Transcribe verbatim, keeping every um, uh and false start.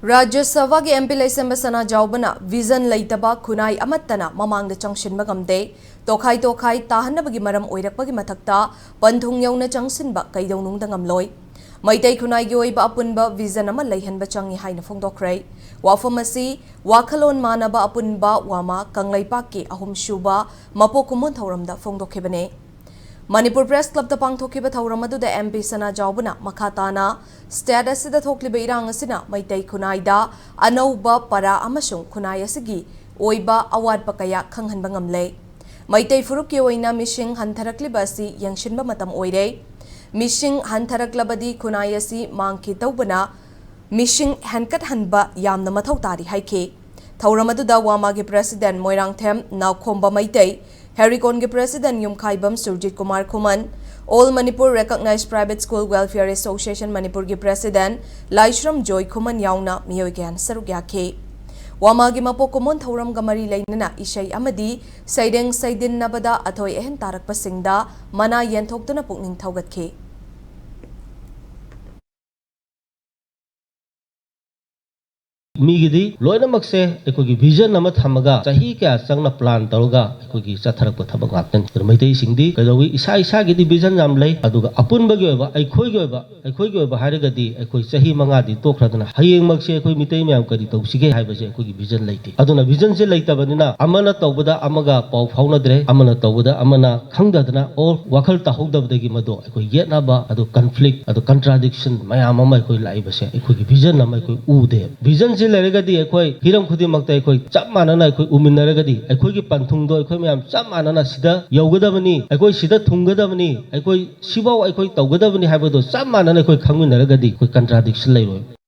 ꯔꯥꯖ꯭ꯌ ꯁꯚꯥꯒꯤ M P ꯂꯩꯁꯦꯝꯕ ꯁꯅꯥꯖꯥꯎꯕꯅ vision ꯂꯩꯇꯕ ꯈꯨꯟꯅꯥꯏ ꯑꯃꯠꯇꯅ ꯃꯃꯥꯡꯗ ꯆꯪꯁꯤꯟꯕ ꯉꯝꯗꯦ, ꯇꯣꯈꯥꯏ ꯇꯣꯈꯥꯏ ꯇꯥꯍꯟꯅꯕꯒꯤ ꯃꯔꯝ ꯑꯣꯏꯔꯛꯄꯒꯤ ꯃꯊꯛꯇ ꯄꯟꯊꯨꯡ ꯌꯧꯅ ꯆꯪꯁꯤꯟꯕ ꯀꯩꯗꯧꯅꯨꯡꯗ ꯉꯝꯂꯣꯏ꯫ ꯃꯩꯇꯩ ꯈꯨꯟꯅꯥꯏꯒꯤ ꯑꯣꯏꯕ ꯑꯄꯨꯟꯕ vision ꯑꯃ ꯂꯩꯍꯟꯕ ꯆꯪꯏ ꯍꯥꯏꯅ ꯐꯣꯡꯗꯣꯛꯈ꯭ꯔꯦ꯫ ꯋꯥꯐꯝ ꯑꯁꯤ ꯋꯥꯈꯜꯂꯣꯟ ꯃꯥꯟꯅꯕ ꯑꯄꯨꯟꯕ ꯋꯥꯃꯥ ꯀꯪꯂꯩꯄꯥꯛꯀꯤ ꯑꯍꯨꯝꯁꯨꯕ ꯃꯄꯣꯛ ꯀꯨꯝꯑꯣꯟ ꯊꯧꯔꯝꯗ ꯐꯣꯡꯗꯣꯛꯈꯤꯕꯅꯤ꯫ ꯃꯅꯤꯄꯨꯔ Press Clubꯇ ꯄꯥꯡꯊꯣꯛꯈꯤꯕ ꯊꯧꯔꯝ ꯑꯗꯨꯗ M P ꯁꯅꯥꯖꯥꯎꯕꯅ ꯃꯈꯥ ꯇꯥꯅ state ꯑꯁꯤꯗ ꯊꯣꯛꯂꯤꯕ ꯏꯔꯥꯡ ꯑꯁꯤꯅ ꯃꯩꯇꯩ ꯈꯨꯟꯅꯥꯏꯗ ꯑꯅꯧꯕ ꯄꯔꯥ ꯑꯃꯁꯨꯡ ꯈꯨꯟꯅꯥꯏ ꯑꯁꯤꯒꯤ ꯑꯣꯏꯕ ꯑꯋꯥꯠꯄ ꯀꯌꯥ ꯈꯪꯍꯟꯕ ꯉꯝꯂꯦ꯫ ꯃꯩꯇꯩ ꯐꯨꯔꯨꯞꯀꯤ ꯑꯣꯏꯅ ꯃꯤꯁꯤꯡ ꯍꯟꯊꯔꯛꯂꯤꯕ ꯑꯁꯤ ꯌꯦꯡꯁꯤꯟꯕ ꯃꯇꯝ ꯑꯣꯏꯔꯦ꯫ ꯃꯤꯁꯤꯡ ꯍꯟꯊꯔꯛꯂꯕꯗꯤ ꯈꯨꯟꯅꯥꯏ ꯑꯁꯤ ꯃꯥꯡꯈꯤ ꯇꯧꯕꯅ ꯃꯤꯁꯤꯡ ꯍꯦꯟꯀꯠꯍꯟꯕ ꯌꯥꯝꯅ ꯃꯊꯧ ꯇꯥꯔꯤ ꯍꯥꯏꯈꯤ꯫ ꯊꯧꯔꯝ ꯑꯗꯨꯗ ꯋꯥꯃꯥꯒꯤ President ꯃꯣꯏꯔꯥꯡꯊꯦꯝ ꯅꯥꯎꯈꯣꯝꯕ ꯃꯩꯇꯩ, ꯍꯦꯔꯤꯀꯣꯟꯒꯤ President ꯌꯨꯝꯈꯥꯏꯕꯝ ꯁꯨꯔꯖꯤꯠ ꯀꯨꯃꯥꯔ ꯈꯨꯃꯟ, All Manipur Recognized Private School Welfare Association ꯃꯅꯤꯄꯨꯔꯒꯤ President ꯂꯥꯏꯁ꯭ꯔꯝ ꯖꯣꯏ ꯈꯨꯃꯟ ꯌꯥꯎꯅ ꯃꯤꯑꯣꯏ ꯀꯌꯥꯅ ꯁꯔꯨꯛ ꯌꯥꯈꯤ꯫ ꯋꯥꯃꯥꯒꯤ ꯃꯄꯣꯛ ꯀꯨꯝꯑꯣꯟ ꯊꯧꯔꯝꯒ ꯃꯔꯤ ꯂꯩꯅꯅ ꯏꯁꯩ ꯑꯃꯗꯤ ꯁꯩꯔꯦꯡ ꯁꯩꯗꯤꯟꯅꯕꯗ ꯑꯊꯣꯏ ꯑꯍꯦꯟ ꯇꯥꯔꯛꯄꯁꯤꯡꯗ ꯃꯅꯥ ꯌꯦꯟꯊꯣꯛꯇꯨꯅ ꯄꯨꯛꯅꯤꯡ ꯊꯧꯒꯠꯈꯤ꯫ ꯃꯤꯒꯤꯗꯤ ꯂꯣꯏꯅꯃꯛꯁꯦ ꯑꯩꯈꯣꯏꯒꯤ vision ꯑꯃ ꯊꯝꯃꯒ ꯆꯍꯤ ꯀꯌꯥ ꯆꯪꯅ plan ꯇꯧꯔꯒ ꯑꯩꯈꯣꯏꯒꯤ ꯆꯠꯊꯔꯛꯄ ꯊꯕꯛ ꯉꯥꯛꯇꯅꯤ꯫ ꯑꯗꯨꯅ ꯃꯩꯇꯩꯁꯤꯡꯗꯤ ꯀꯩꯗꯧꯏ, ꯏꯁꯥ ꯏꯁꯥꯒꯤꯗꯤ vision ꯌꯥꯝ ꯂꯩ, ꯑꯗꯨꯒ ꯑꯄꯨꯟꯕꯒꯤ ꯑꯣꯏꯕ, ꯑꯩꯈꯣꯏꯒꯤ ꯑꯣꯏꯕ, ꯑꯩꯈꯣꯏꯒꯤ ꯑꯣꯏꯕ ꯍꯥꯏꯔꯒꯗꯤ ꯑꯩꯈꯣꯏ ꯆꯍꯤ ꯃꯉꯥꯗꯤ ꯇꯣꯛꯈ꯭ꯔꯗꯅ ꯍꯌꯦꯡꯃꯛꯁꯦ ꯑꯩꯈꯣꯏ ꯃꯤꯇꯩ ꯃꯌꯥꯝ ꯀꯔꯤ ꯇꯧꯁꯤꯒꯦ ꯍꯥꯏꯕꯁꯦ ꯑꯩꯈꯣꯏꯒꯤ vision ꯂꯩꯇꯦ꯫ ꯑꯗꯨꯅ visionꯁꯦ ꯂꯩꯇꯕꯅꯤꯅ ꯑꯃꯅ ꯇꯧꯕꯗ ꯑꯃꯒ ꯄꯥꯎ ꯐꯥꯎꯅꯗ꯭ꯔꯦ, ꯑꯃꯅ ꯇꯧꯕꯗ ꯑꯃꯅ ꯈꯪꯗꯗꯅ or ꯋꯥꯈꯜ ꯇꯥꯍꯧꯗꯕꯗꯒꯤ ꯃꯗꯣ ꯑꯩꯈꯣꯏ ꯌꯦꯠꯅꯕ, ꯑꯗꯨ conflict, ꯑꯗꯨ contradiction ꯃꯌꯥꯝ ꯑꯃ ꯑꯩꯈꯣꯏ ꯂꯥꯛꯏꯕꯁꯦ ꯑꯩꯈꯣꯏꯒꯤ vision ꯑꯃ ꯑꯩꯈꯣꯏ ꯎꯗꯦ꯫ Visionꯁꯤ ꯂꯩꯔꯒꯗꯤ ꯑꯩꯈꯣꯏ ꯍꯤꯔꯝ ꯈꯨꯗꯤꯡꯃꯛꯇ ꯑꯩꯈꯣꯏ ꯆꯞ ꯃꯥꯟꯅꯅ ꯑꯩꯈꯣꯏ ꯎꯃꯤꯟꯅꯔꯒꯗꯤ ꯑꯩꯈꯣꯏꯒꯤ ꯄꯟꯊꯨꯡꯗꯣ ꯑꯩꯈꯣꯏ ꯃꯌꯥꯝ ꯆꯞ ꯃꯥꯟꯅꯅ ꯁꯤꯗ ꯌꯧꯒꯗꯕꯅꯤ, ꯑꯩꯈꯣꯏ ꯁꯤꯗ ꯊꯨꯡꯒꯗꯕꯅꯤ, ꯑꯩꯈꯣꯏ ꯁꯤꯐꯥꯎ ꯑꯩꯈꯣꯏ ꯇꯧꯒꯗꯕꯅꯤ ꯍꯥꯏꯕꯗꯣ ꯆꯞ ꯃꯥꯟꯅꯅ ꯑꯩꯈꯣꯏ ꯈꯪꯃꯤꯟꯅꯔꯒꯗꯤ ꯑꯩꯈꯣꯏ contradiction ꯂꯩꯔꯣꯏ꯫